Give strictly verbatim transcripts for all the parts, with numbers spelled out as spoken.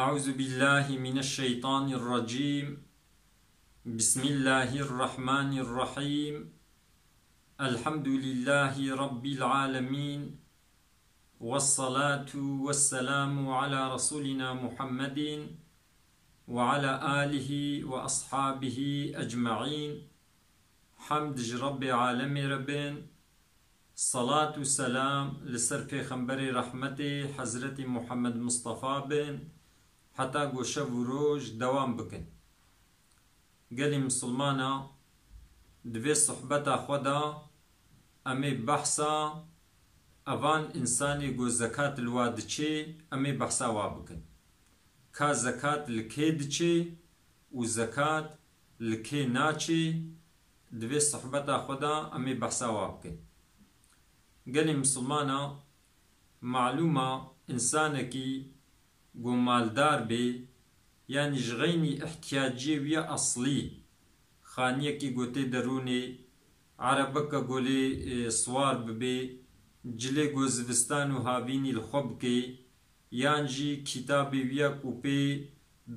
أعوذ بالله من الشيطان الرجيم. بسم الله الرحمن الرحيم. الحمد لله رب العالمين. والصلاة والسلام على رسولنا محمد وعلى آله وأصحابه أجمعين. Hemd ji Rebbê alemê re bin. Salat û selam li ser Pêxemberê rehmetê Hezretî Muhammed Mustafa bin, heta ku şev û roj dewam bikin. Gelî misilmana, di vê sohbeta xwe de em ê behsa evan însanê ku zekat li wa diçê, em ê behsa wa bikin. Ka zekat li kê diçê û zekat li kê naçê, di vê sohbeta xwe de em ê behsa wa bikin. Gelê misilmana, malûm a, însanekî ku maldar bê, yanî ji xeynî ihtiyaciyê wî ya eslî, xaniyekî ku tê derûnê, erebeke ku lê, e, siwar bibê, cilê ku zivistan û havînî li xwe bikê, yan jî kitabê wî ya ku pê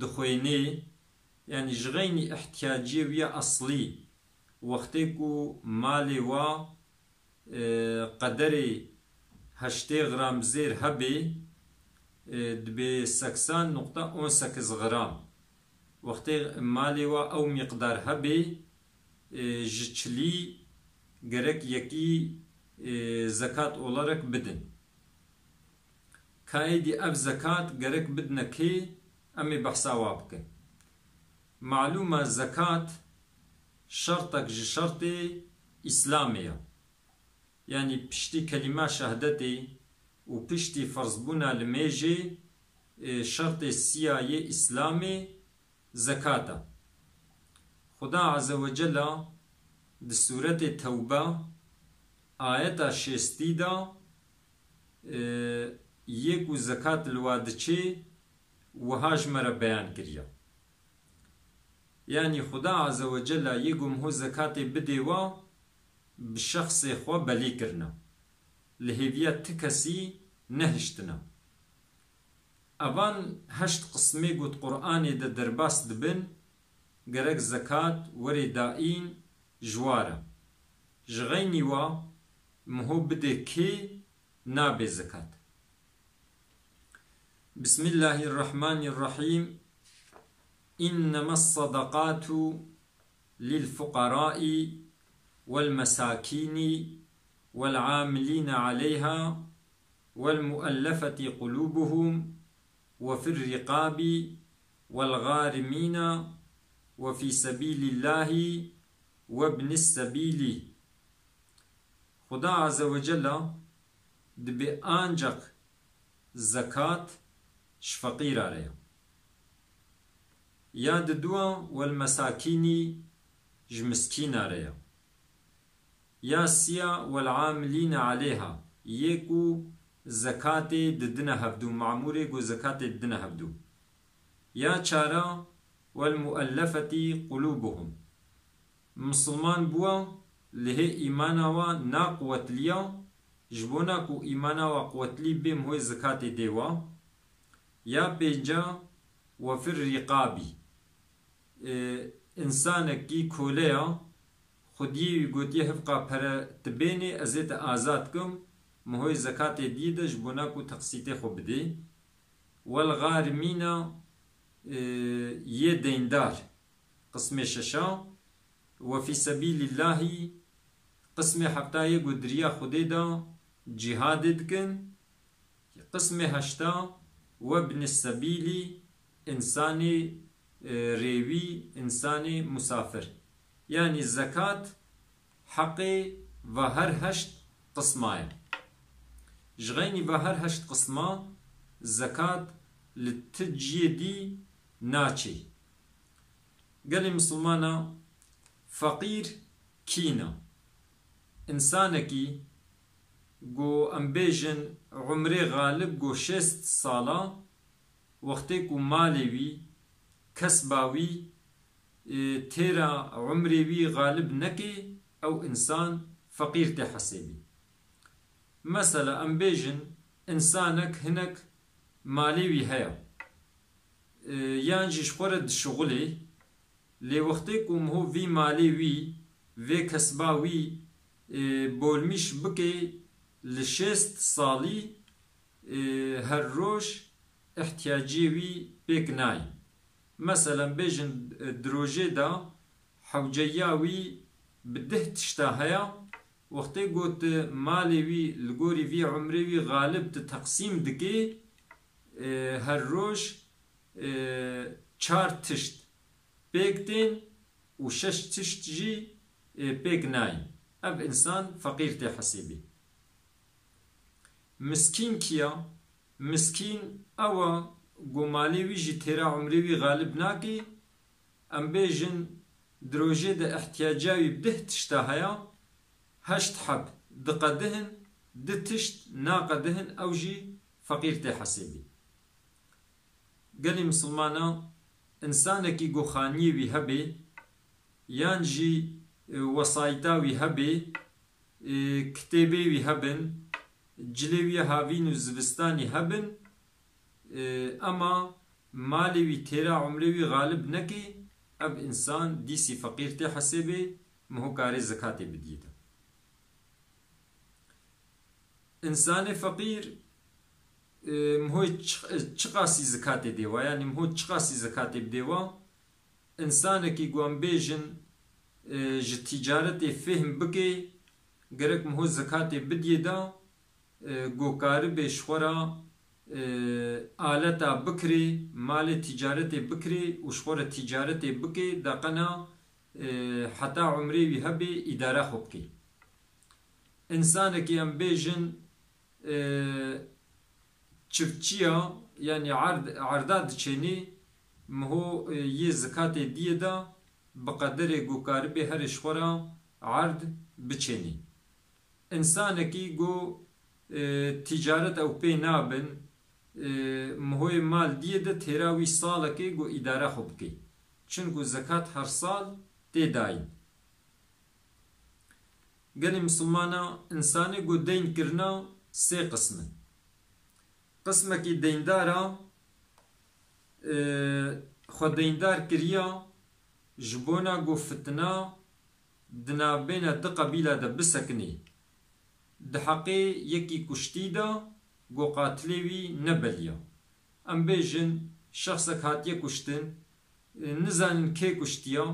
dixwênê, yanî ji xeynî ihtiyaciyê wî ya eslî, wextê ku malê wa, e, qederê heştê gram zêr hebê, e, dibê seksan nokta on sekiz gram. Wextê malê wa ew miqdar hebê, e, ji çilî gerek yekî, e, zekat olarak bidin. Ka êdî ev zekat gerek bidine kê, em ê behsa wa bikin. Malûm e, zekat şertek ji şertê Îslamê ye. Yanî piştî kelîma şehdetê û piştî ferzbûna limêjê, e, şertê siya yê Îslamê zekat e. Xuda Azze ve Cella di sûretê Tewbe ayeta şêstî de, e, yê ku zekat li wa diçê, wiha ji me re beyan kiriye. Yanî Xuda Azze ve Cella yê ku miho zekatê bidê wa, bi şexsê xwe belî kirine. Li hêviya ti kesî nehiştine. Evan heşt qismê ku di Qur'anê de derbas dibin, gerek zekat werê dayîn ji wa re. Ji xeynî wa miho bidê kê, nabe zekat. بسم الله الرحمن الرحيم. إنما الصدقات للفقراء والمساكين والعاملين عليها والمؤلفة قلوبهم وفي الرقاب والغارمين وفي سبيل الله وابن السبيل. Xuda Azze ve Cella dibê ancak zekat ji feqîra re ye. Ya diduwa wel mesakînî ji miskîna re ye. Ya siya wel amilîne aleyha, yê ku zekatê didine hevdû, mamûrê ku zekatê didine hevdû. Ya çara wel muellefetî qulûbuhum. Misilman bûwa, lihê îmana wa naquwetliya, ji bona ku îmana wa quwetlî bê, mihoyê zekatê dê wa. Ya pênca, we fir rîqabî. E, însanekî koleya, xwediyê wî gotiye, hevqa pere tu bênê, ez ê te azad kim, mihoyê zekatê diyê de, ji bona ku teqsîtê xwe bidê. Wel gharimîna, e, yê deyndar. Qismê şeşa, we fî sebîlîllahî, qismê hefta yê ku di riya Xwedê de cîhadê dikin, qismê heşta, we bini sebîlî, însanê, e, rêwî, însanê musafir. Yanî zekat heqê ve her heşt qisma ye. Ji xeynî ve her heşt qisma zekat li ti ciyê dî naçê. Gelê misilmana, feqîr kî ne? Însanekî ku em bêjin umrê xalib ku şêst sala, wextê ku malê wî, kesba wî, e, têra umrê wî xalib neke, ew însan feqîr tê hesêbî. Mesela, em bêjin, însanek hinek malê wî heye. e, yan jî ji xwe re dişixulê. Lê wextê ku miho vî malê wî, vê kesba wî, e, bolmîş bike, li şêst salî, e, her roj ihtiyaciyê wî pêk nayê. Meselen bêjin, e, di rojê de hewceya wî bi deh tişta heye, wextê ku tu malê wî li gorî vî umrê wî xalib tu teqsîm dikê, e, her roj, e, çar tişt pêk tên û şeş tişt jî, e, pêk nayên. Ev însan feqîr tê hesêbê. Miskîn kî ya? Miskîn ew e ku malê wî jî têra umrê wî xalib nake. Em bêjin di rojê de ihtiyaca wî bi deh tişta heye, heşt heb diqedihin, du tişt naqedihin, ew jî feqîr tê hesêbê. Gelî misilmana, însanekî ku xaniyê wî hebe, yan jî, e, wesayîta wî hebe, e, kitêbê wî hebin, cilê wî ya havîn û zivistanî hebin, e, ema malê wî têra umrê wî xalib neke, ev însan dîsî feqîr tê hesêbê, miho karê zikatê bidiyê de. Însanê feqîr, e, mihoyê çi, çiqasî zikatê dê wa, yanî miho çiqasî zikatê bidê wa? Însanekî ku em bêjin, e, ji tîcaretê fêhm bike, gerek miho zikatê bidiyê de, e, ku karibe ji xwe re, e, aleta bikirê, malê tîcaretê bikirê û ji xwe re tîcaretê bike, deqena, e, heta umrê wî hebe îdara xwe bike. Însanekî em bêjin, e, çiftçiya, yanî erd, erda diçênî, miho, e, yê zikatê diyê de bi qederê ku karibê herê ji xwe re erd biçênî. Însanekî ku, e, tîcaret ew pê nabin, e, mihoyê mal diyê de têra wî salekê ku îdara xwe bike. Çinku zekat her sal tê dayîn. Gelê misilmana, însanê ku deyn kirina sê qism in. Qismekî deyndar a, e, xwe deyndar kiriya ji bona ku fitina di navbêna du qebîla de bisekinê. Di heqê yekî kuştî de ku qatilê wî nebeliya. Em bêjin, şexsek hatiye kuştin, e, nizanin kê kuştiya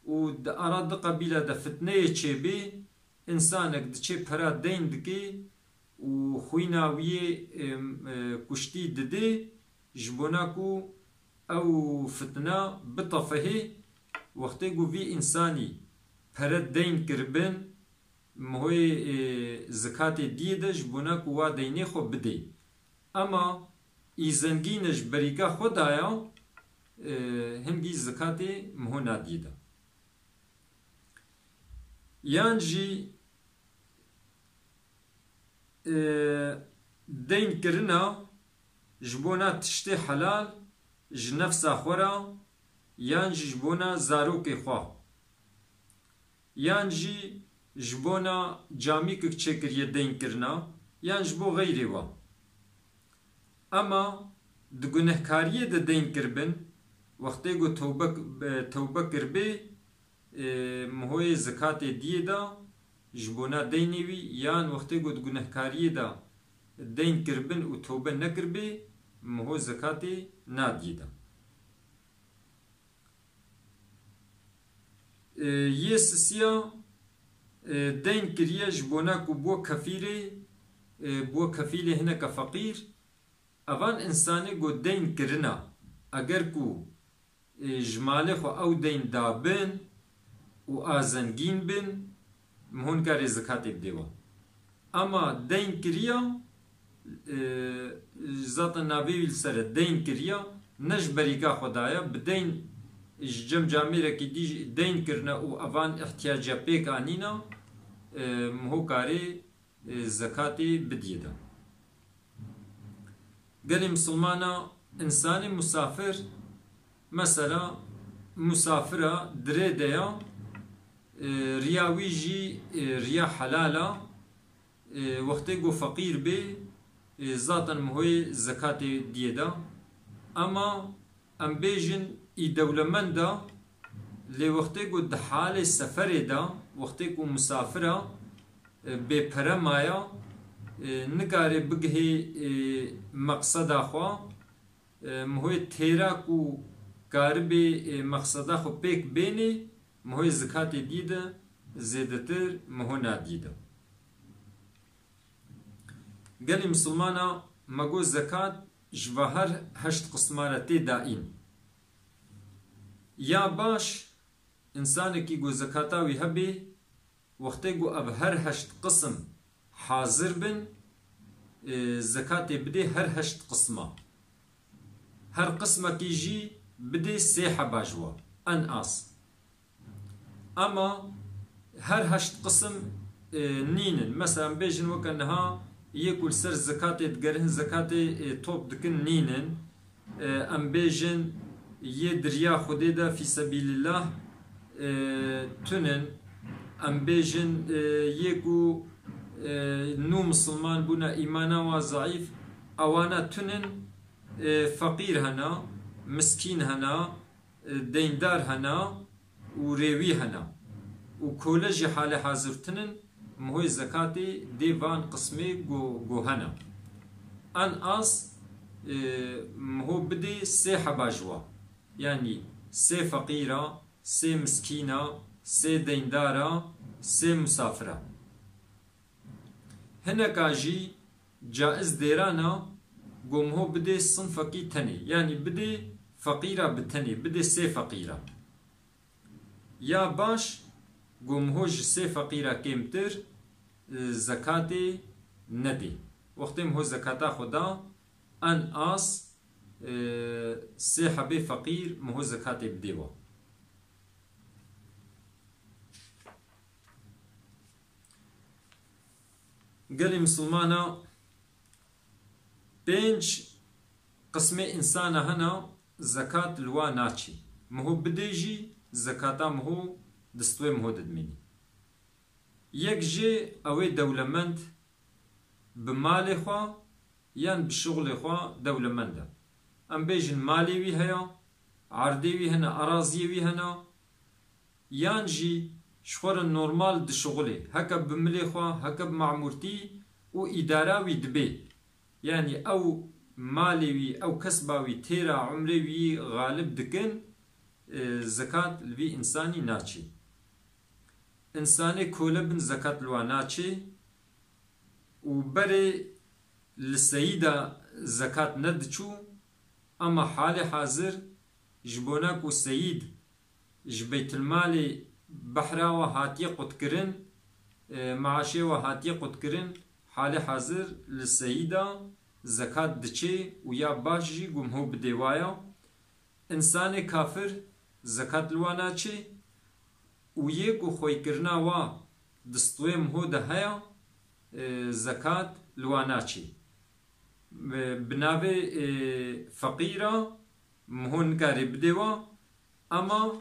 û di ara du qebîla de fitneyê çêbê, însanek diçê pera deyn dike û xwîna wî yê, e, e, kuştî didê, ji bona ku ew fitna bitefihê. Wextê ku vî însanî pere deyn kiribin, mihoyê, e, zikatê diyê de ji bona ku wa deynê xwe bidê. Ema î zengîn e ji berîka xwe daya, e, hingî zikatê miho nadiyê de. Yan jî, e, deyn kirina ji bona tiştê helal ji nefsa xwe re yan jî ji bona zarokê xwe. Yan jî ji bona camîkek çêkiriye deyn kirina, yan ji bo xeyrê wa. Ema di gunehkariyê de deyn kiribin, wextê ku tewbe, e, tewbe kiribê, e, mihoyê zikatê diyê de ji bona deynê wî, yan wextê ku di gunehkariyê de deyn kiribin û tewbe nekiribê, miho zikatê nadiyê de. E, yê sisiya, e, deyn kiriye ji bona ku bo kefîrê, e, bo kefîlê hineke feqîr. Evan însanê ku deyn kirina, eger ku, e, ji malê xwe ew deyn dabin û a zengîn bin, miho nikarê zikatê bidê wan. Ema deyn kiriya, e, zaten navê wî li ser e, deyn kiriya, ne ji berîka xwe daye, bi deyn ji cem camêrekî dî jî deyn kirine û evan ihtiyaciya pêk anîna, e, miho karê, e, zekatê bidiyê de. Gelê misilmana, însanê musafir, mesela musafira dirê de ya, e, riya wî jî, e, riya helal a, e, wextê ku feqîr bê, e, zaten mihoyê zekatê diyê de. Ema Em bêjin î dewlemend e, lê wextê ku di halê seferê de, wextê ku misafir e, e, bê pere maya, e, nikare bigihê, e, meqseda xwe, e, mihoyê têra ku karibê, e, meqseda xwe pêk bênê, mihoyê zikatê dî de zêdetir miho nadî de. Gelî misilmana me got zekat ji va her heşt qisma re tê dayîn. Ya baş, însanekî ku zekata wî hebê, wextê ku ev her heşt qisim hazir bin, e, zekatê bidê her heşt qisma. Her qismekî jî bidê sê heba ji wa, en az. Ama her heşt qisim, e, nînin. Mesela, em bêjin weke niha yê ku li ser zekatê digerin, zekatê, e, top dikin, nînin. E, em bêjin yê di riya Xwedê de fî sebîlillah, e, tunin. Em bêjin, e, yê ku, e, nû misilman bûne, îmana wa zeîf, ewana tunin, e, feqîr hena, miskîn hena, e, deyndar hena û rêwî hena. Û kole jî halê hazir tinin, mihoyê zekatê dê van qismê go, go hena. En az, e, miho bidê sê heba ji wa. Yanî sê feqîra, sê miskîna, sê deyndara, sê musafira. Hineka jî caiz dêran a, go miho bidê sinfekî tenê, yanî bidê feqîra bi tenê, bidê sê feqîra. Ya baş, go miho ji sê feqîra kêmtir, e, zekatê nedê. Wextê miho zekata xwe da, en az, e, sê hebê feqîr miho zekatê bidê wa. Gelê misilmana pênc qismê însana hena zekat li wa naçê. Miho bidê jî zekata miho di stwê miho de dimînî. Yek jê ew ê dewlemend bi malê xwe yan bi şixulê xwe dewlemend e. Em bêjin malê wî heye, erdê wî hene, eraziyê wî hene, yan jî ji xwe re normal dişixulê, heke bi milê xwe, heke bi mamûrtî û îdara wî dibê. Yanî ew malê wî, ew kesba wî têra umrê wî xalib dikin, e, zekat li vî însanî naçê. Însanê kole bin zekat li wa naçê û berê li seyîda zekat nediçû, ama halê hazir ji bona ku seyîd ji beytilmalê behra we hatiye qutkirin, e, maaşê we hatiye qutkirin, halê hazir li seyîda zekat diçê û ya baş jî gumho bidê waya. Însanê kafir zekat li wa naçê û yê ku xweykirina wa di stûyê miho de heye, e, zekat li wa naçê. E, bi navê, e, feqîra miho nikarê bidê wa, ama,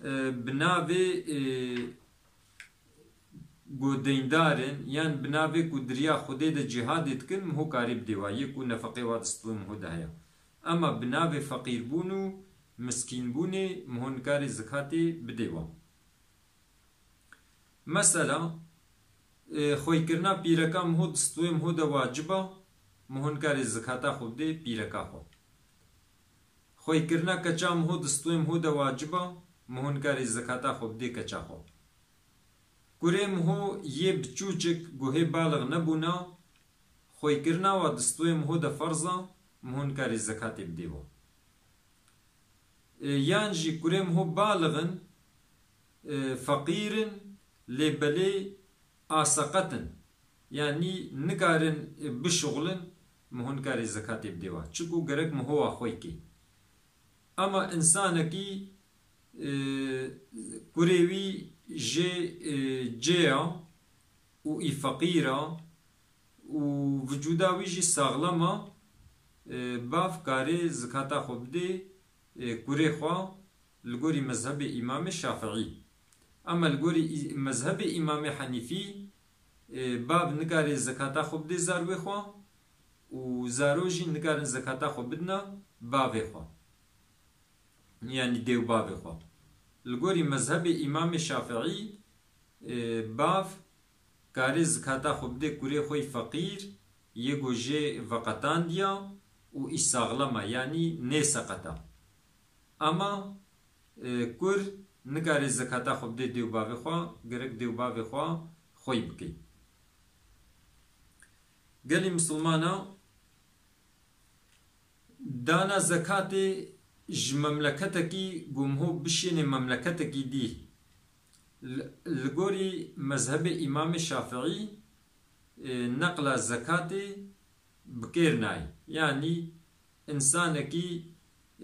e, bi navê, e, ku deyndar in, yan bi navê ku di riya Xwedê de cîhadê dikin, miho karê bidê wa, yê ku nefeqê wa di stûyê miho de heye. Ema bi navê feqîrbûn û miskînbûnê miho nikarê zikatê bidê wa. Mesela, e, xweykirina pîreka miho di stûyê miho de wacib a, miho nikarê zikata xwe bidê pîreka xwe. Xweykirina keça miho di stûyê miho de wacib a, miho nikarê zikata xwe bidê keça xwe. Kurê miho yê biçûçik ku hê balix nebûna, xweykirina wa di stûyê miho de ferz a, miho nikarê zekatê bidê wa. E, yan jî kurê miho balix in, e, feqîr in, lê belê aseqet in. Yanî nikarin, e, bişuxulin, miho nikarê zekatê bidê wa. Çiku gerek miho wa xweykê. Ema însanekî, e, kurê wî jê, e, cê ya û î feqîr a û vicûda wî jî saxlem a, e, bav karê zikata xwe bidê, e, kurê xwe li gorî mezhebê Îmamê Şafiî. Ema li gorî î-, mezhebê Îmamê Henîfî, e, bav nikarê zekata xwe bidê zarwê xwe û zaro jî nikarin zekata xwe bidina bavê xwe. yanî dêwbavê xwe. Li gorî mezhebê Îmamê Şafiî, e, bav karê zikata xwe bidê kurê xwe yî feqîr, yê ku jê veqetandiya û î saxlem e, yanî nêseqeta. Ama, e, kur nikare zekata xwe bidê dêwbavê xwe, gerek dêwbavê xwe xwey bike. Gelî misilmana dana zekatê ji memleketekî ku miho bişênê memleketekî dî. Li, li gorî mezhebê Îmamê Şafiî, e, neqla zekatê bi kêr nayê. Yanî, însanekî,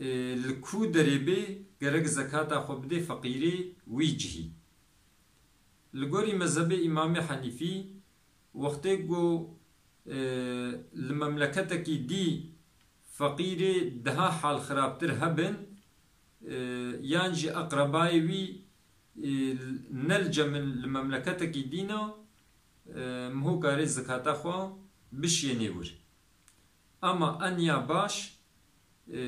e, li ku derê bê, gerek zekata xwe bidê feqîrê wî cihî. Li gorî mezhebê Îmamê Henîfî, wextê ku, e, li memleketekî dî feqîrê daha hal xirabtir hebin, e, yan jî eqrebayê wî, e, ne li cem in li memleketekî dîna, e, miho karê zikata xwe bişiyênê wir. Ama enya baş, e,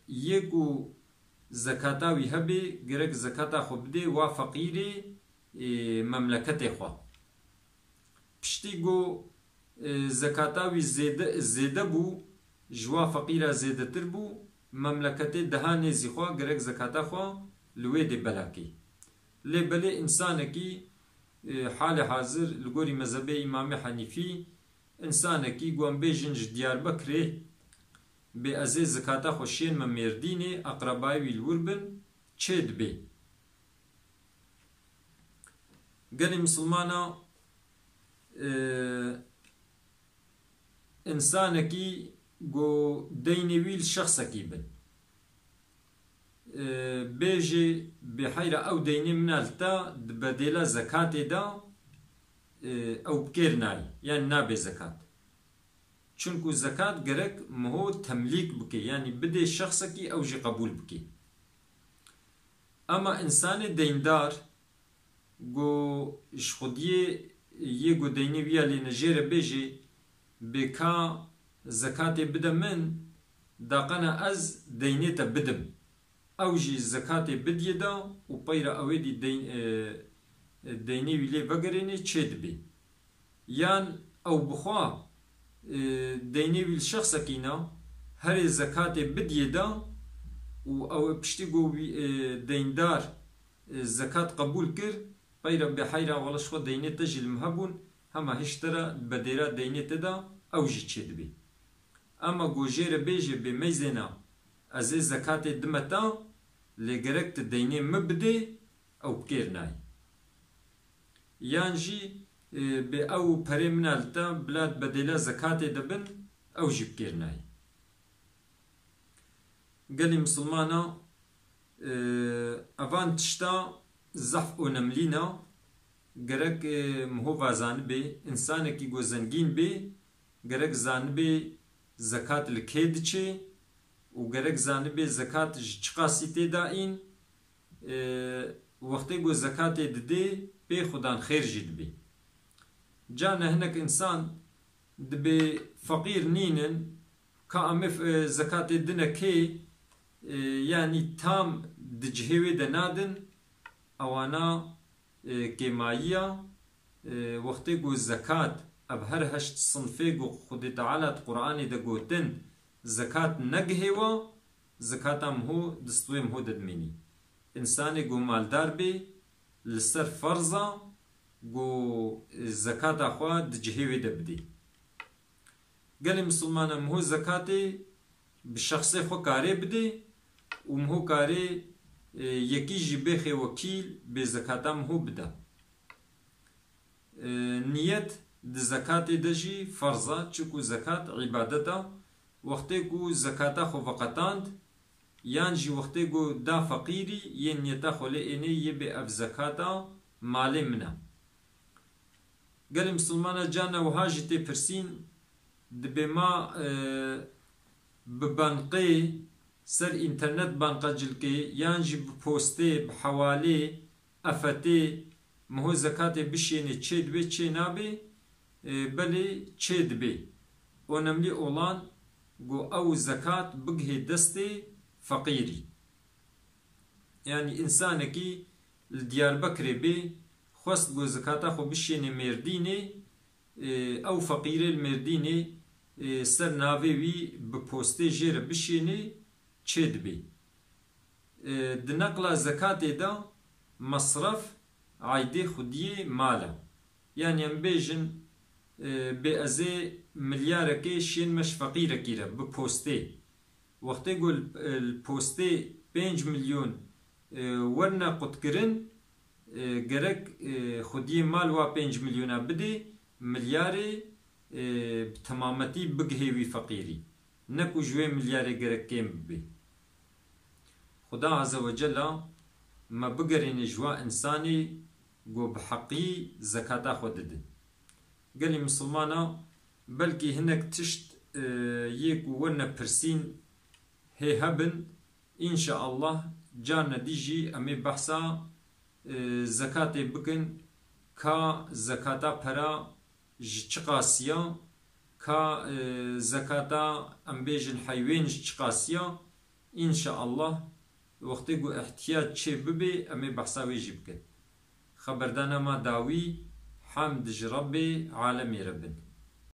yê ku zekata wî hebê, gerek zekata xwe bidê wa feqîrê, e, memleketê xwe. Piştî ku, e, zekata wî zêde, zêde bû, ji wa feqîra zêdetir bû, memleketê daha nêzî xwe gerek zekata xwe li wê dê belakê. Lê belê însanekî, e, halê hazir li gorî mezhebê Îmamê Henîfî, însanekî ku em bêjin ji Diyarbekirê bê ez ê zikata xwe şênme Mêrdînê, eqrebayê wî li wir bin, çê dibê. Gelê misilmana, e, însanekî ku deynê wî li şexsekî bin, e, bêjê bê heyra ew deynê min a li te di bedêla zekatê de, e, ew bi kêr nayê, yanî nabê zekat. Çunku zekat gerek miho temlîk bike, yanî bidê şexsekî ew jî qebûl bike. Ema însanê deyndar, ku ji xwediyê yê ku deynê wî ya lê ne jê re bêjê, bê ka zekatê bide min, daqena ez deynê te bidim. Ew jî zekatê bidiyê de û peyra ew ê dî deyn-, e, e, deynê wî lê vegerênê çê dibê. Yan ew bi xwe, e, deynê wî li şexsekî ne, herê zekatê bidiyê de û ew ê piştî ku wî, e, deyndar, e, zekat qebûl kir, peyra bê heyra wela ji xwe deynê te jî li min hebûn, hema hişt te re bedêra deynê te de ew jî çê dibê. Ema ku jê re bêje bê meyzêna ez ê zekatê dime te, lê gerek tu deynê min bidê, ew bi kêr nayê. Yan jî, e, bê ew perê min a li te bila di bedêla zekatê de bin, ew jî bi kêr nayê. Gelî misilmana, e, evan tişta zehf onemlîna, gerek, e, miho va zanibê, însanekî ku zengîn bê, gerek zanibê zekat li kê diçê û gerek zanibê zekat ji çiqasî tê dayîn, e, wextê ku zekatê didê, pê xudan xêr jî dibê. Carna hinek însan dibê feqîr nînin, ka em ê, e, zekatê dine kê, e, yanî tam di cihê wê de nadin, ewana, e, kêmayiya, e, wextê ku zekat, ev her heşt sinfê ku Xwedê Teala di Qur'anê de gotin, zekat negihê wa, zekata miho di stûyê miho de dimînî. Însanê ku maldar bê, li ser ferz a ku zekata xwe di cihê wê de bidê. Gelê misilmana miho zekatê bi şexsê xwe karê bidê û miho karê, e, yekî jî bêxê wekîl bê zekata miho bida. E, niyet di zekatê de jî ferz a, çiku zekat îbadet a. Wextê ku zekata xwe veqetand, yan jî wextê ku da feqîrî, yê niyeta xwe lê ênê yê bê ev zekata malê min e. Gelê misilmana carna wiha jî tê pirsîn, dibê ma, e, bi banqê, ser înternet banqa cilkê, yan jî bi postê, bi hewalê, efetê, miho zekatê bişênê çê dibê, çê nabê, e, belê çê dibê. Onemlî olan ku ew zekat bigihê destê feqîrî. Yanî însanekî li Diyarbekirê bê, xwest ku zikata xwe bişênê Mêrdînê, e, ew feqîrê li Mêrdînê, e, ser navê wî bi postê jê re bişênê, çêdibê. E, di neqla zekatê de mesref aîdê xwediyê mal e. Yanî em bêjin, e, bê ez ê milyarekê şênme ji feqîrekî re bi postê. Wextê ku li, li postê pênc milyon, e, werine qutkirin, e, gerek, e, xwediyê mal wa pênc milyona bidê, milyarê, e, bi temametî bigihê wî feqîrî. Ne ku ji wê milyarê gerek kêm bibê. Xuda Azze ve Cella me bigerîne ji wa însanê ku bi heqî zekata xwe didin. Gelî misilmana, belkî hinek tişt, e, yê ku werine pirsîn hê hebin, înşaallah carna dî jî em ê behsa, e, zekatê bikin, ka zekata pera ji çiqas ya, ka, e, zekata em bêjin heywên ji çiqas ya, înşaallah wextê ku ihtiyac çê bibê em ê behsa wê jî bikin. Xeberdana me dawî, hemd ji Rebbê alemê re bin.